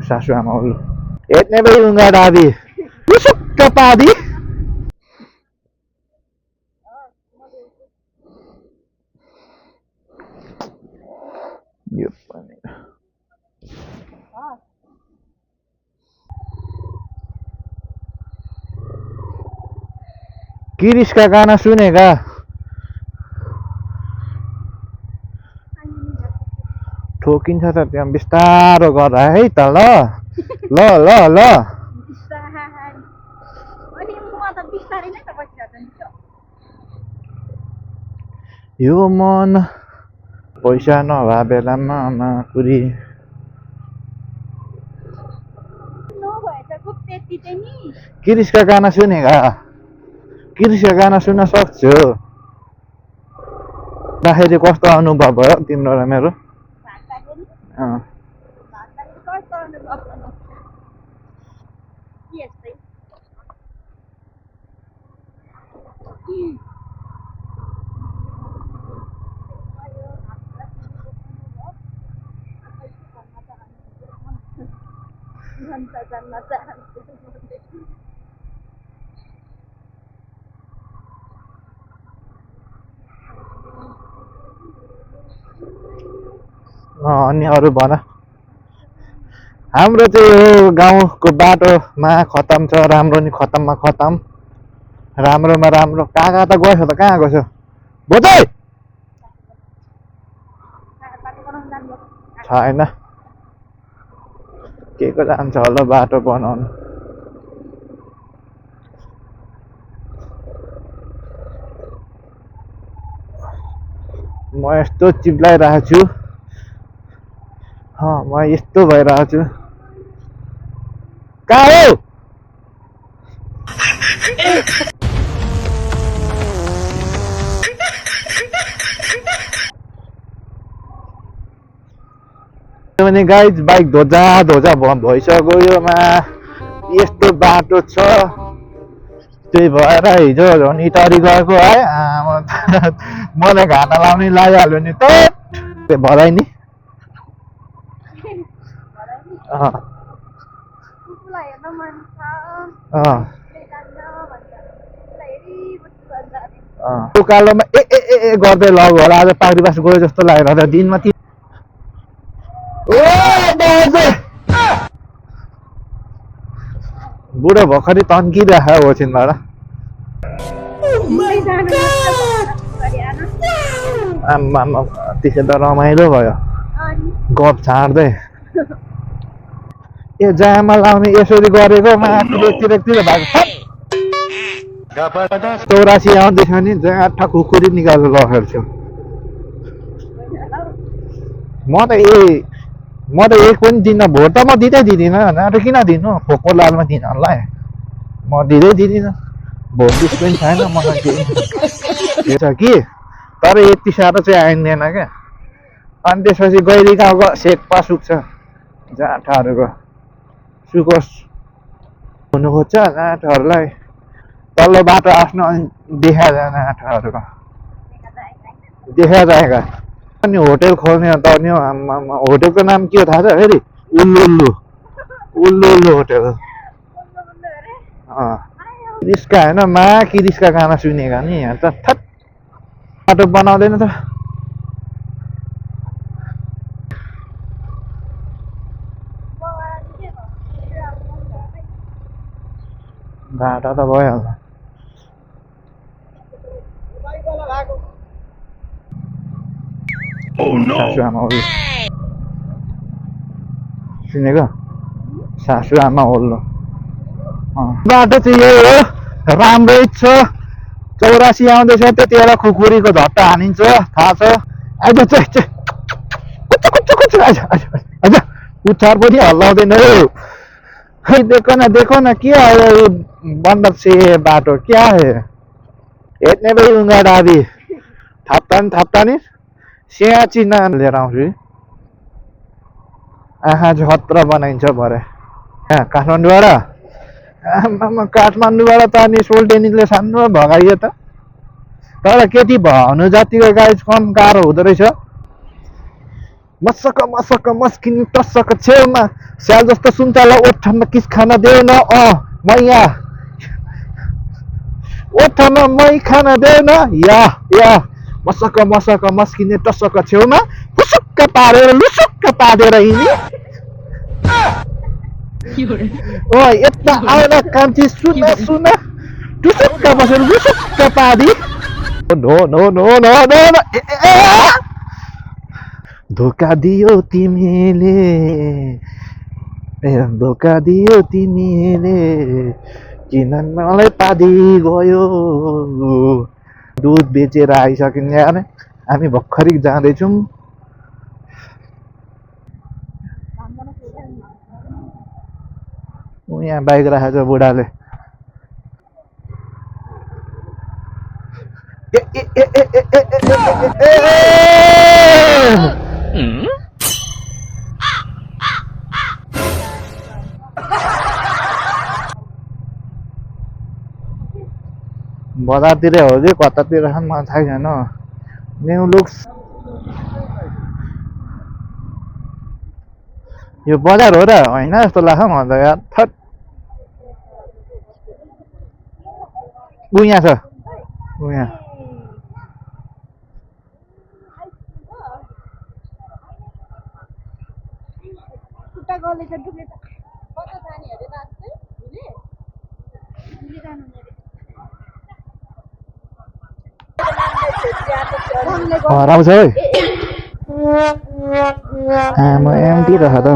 सासुआमा ओल्लो हेर्ने भई उङ्गा डाबी पुसुक्क पादी यो पनि गिरीशका गाना सुनेका ठोकिन्छ त त्यहाँ बिस्तारो गर है त ल ल ल ल यो मन पैसा नभए बेलामा माकुरी गिरीशका गाना सुनेका गिरीशका गाना सुन्न सक्छुदाखेरि कस्तो अनुभव भयो तिम्रो र मेरो अनि अरू भन हाम्रो चाहिँ यो गाउँको बाटोमा खतम छ राम्रो नि खतममा खतम राम्रोमा राम्रो काका त गएछ त कहाँ गएछ बोजै छैन के को जान्छ होला बाटो बनाउनु म यस्तो चिप्लाइरहेको छु म यस्तो भइरहेको छु कहाँ हो भने गाइज बाइक धोजा धोजा भइसक्यो योमा यस्तो बाटो छ त्यही भएर हिजो झन् इटरी गएको है मलाई घाटा लाउने लगाइहाल्यो नि त भराइ नि उकालोमा ए गर्दै लग होला आज पाउरी बास गयो जस्तो लागेर दिनमा बुढो भर्खरै तन्किरहेको हो छिनबाट आम्मा त्यसो त रमाइलो भयो गफ छाड्दै ए जामा लाउने यसरी गरेको माथितिर भएको 84 आउँदैछ नि जाठा खुकुरी निकालेर लगेर छु म त एक पनि दिन्न भोट त म दिँदै दिँदिनँ नाटो किन दिनु फोको लालमा दिनलाई म दिँदै दिँदिनँ भोट दिस पनि छैन मलाई के छ कि तर यति साह्रो चाहिँ आइँदैन क्या अनि त्यसपछि गैरी गाउँको सेक्पा सुक्छ जाठाहरूको सुकोस हुनु खोज्छ जाठहरूलाई तल्लो बाटो आफ्नो देखा जान आँटाहरूको देखा जाएगा अनि होटेल खोल्ने त नि होटेलको नाम के हो थाहा छ फेरि उल्लु होटेल किरिसका होइन किरिसका गाना सुनेका नि यहाँ त थट बाटो बनाउँदैन त बाटो त भइहाल्छ सासुआमा ओल्लो सुनेको सासुआमा ओल्लो बाटो चाहिँ यही हो राम्रै छ 84 आउँदैछ त्यति बेला खुकुरीको झट्टा हानिन्छ थाहा छ आज पुच्छार पनि हल्लाउँदैन है देखो न के आयो बन्दर से बाटो क्या है हेर्ने भई उङ्गा डाबी थाप्ता नि स्या चिना लिएर आउँछु आँखा झत्र बनाइन्छ भरे काठमाडौँबाट त अनि सोल्टेनीले सानो भगाइयो त तर केटी भन्नु जतिको गाइज कम गाह्रो हुँदो रहेछ मसक मस्किनी टसक छेउमा स्याल जस्तो सुन्तला ओठमा किस खान देऊ न मैया ओठमा मै खान देऊ न या मसक मस्किने टसक छेउमा फुसुक्क पारेर लुसुक्क पारेर हिँड्ने ओ यता आउन कान्छी सुन टुसुक्क बसेर लुसुक्क पारी नो धोका दियो तिमीले किन मलाई पादी गयो दुध बेचेर आइसकिन्छ यार हामी भर्खरै जाँदैछौँ यहाँ बाइक राखेको छ बुढाले बजारतिर हो कि कतातिर मलाई थाहा छैन न्यु लुक्स यो बजार हो र होइन जस्तो लाग्छ मलाई त यार थट ऊ यहाँ छ ऊ यहाँ हराउँछ है आमा एमटी रहेछ त